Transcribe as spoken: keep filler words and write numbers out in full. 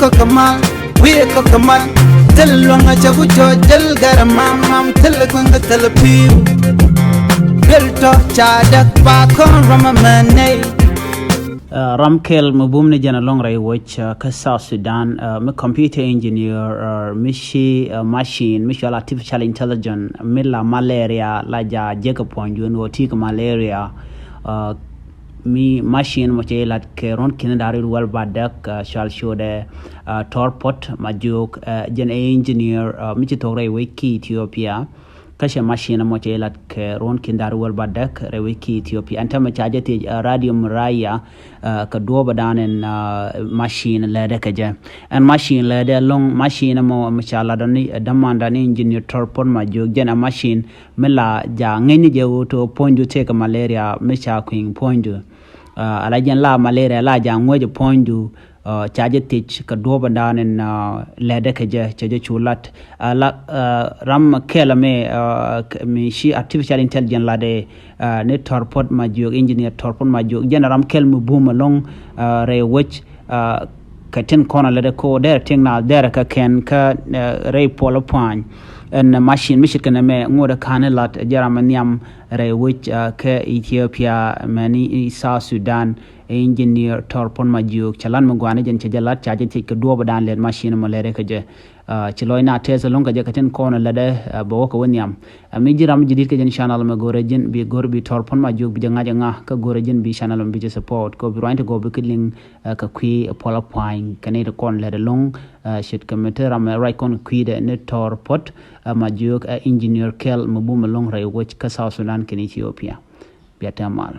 Kɔk mal, wi̱i̱ kɔk mal. Thil luäŋ a cɛ ku cɔ jäl gɛr mam mam, thil kueŋ thil pi̱i̱u. Duel tɔ ca däk ba kɔn ram a mɛ nɛy. Ram kɛl mi bum ni jɛn a lɔŋ rɛy wec kä South Sudan, mi computer engineer, mi ci machine mi cɔal artificial intelligence, mi la malaria la ja jek puɔ̱ny jun wä ti kɛ malaria. Mi machine mɔ cɛ lat kɛ ruɔ̱n ki̱n da̱r il wäl ba däk, cɔal ciötdɛ Torpot Majuk, jɛn ɛ engineer mi ci thok rɛy wec ki Ethiopia. Kä cɛ machine mɔ cɛ lat kɛ ruɔ̱n ki̱n da̱r wäl ba däk rɛy wec ki Ethiopia. Ɛn tämɛ ca jɛ thiec Radio Muraya kɛ duɔ̱ɔ̱p dan ɛn machine lɛdɛ kɛ jɛ. Ɛn machine lɛdɛ lɔŋ machine mɔ mi ca lat dɔni dämanda ni engineer Torpot Majuk, jɛn ɛ machine mi la ja ŋäcni jɛ ɣöö to̱ puɔ̱nydu tëëkɛ malaria mi ca kui̱ny puɔ̱nydu. Ala jɛn la malaria la ja ŋuäc puɔ̱nydu. Ca jɛ thiec kɛ duɔ̱ɔ̱p in dan in lɛtdɛ kɛ jɛ, cɛ jɛ cu lat. Ala ram kɛl mi mi ci artificial intelligence latdɛ ni Torpot Majuk, engineer Torpot Majuk, jɛn ram kɛl mi bum ɛlɔ̱ŋ rɛy wec. Kɛ tin kɔn a lɛtdɛ ko dɛrɛ tin na dɛrɛ kɛ kɛn kä rɛy puɔl pua̱ny. Ɛn machine mi ce̱tkɛ nɛmɛ ŋotdɛ ka̱n ilat jɛ ram mi nhiam rɛy wec kä Ethiopia mɛni South Sudan. Engineer Torpot Majuk cɛ lat mi gua̱a̱ni jɛn cɛ jɛ lat ca jɛ thiec kɛ duɔ̱ɔ̱p dan lɛt machine mɔ lɛtdɛ kɛ jɛ. Ci lɔc na tɛth ɛlɔ̱ŋ kɛ jɛ kɛ tin kɔn a lɛtdɛ bɛ wä kɛ wä nhiam. Mi ji̱ ram ji̱ di̱t kɛ jɛn channel mɛ go̱rɛ ji̱n bi go̱r bi Torpot Majuk bi jɛ ŋa̱c ɛ ŋa̱ kä go̱rɛ ji̱n bi channel mɛ bi jɛ support kɛ bi ruany ti gɔɔ bi ki liŋ kɛ kui̱ puɔl pua̱ny kɛ ni ti kɔn lɛt ɛlɔ̱ŋ. Ce̱tkɛ mi te ram ɛ ruac kɔn kui̱dɛ ni Torpot Majuk ɛ engineer kɛl mi bum ɛlɔ̱ŋ rɛy wec kä South Sudan kɛn Ethiopia. Bia tɛm mal.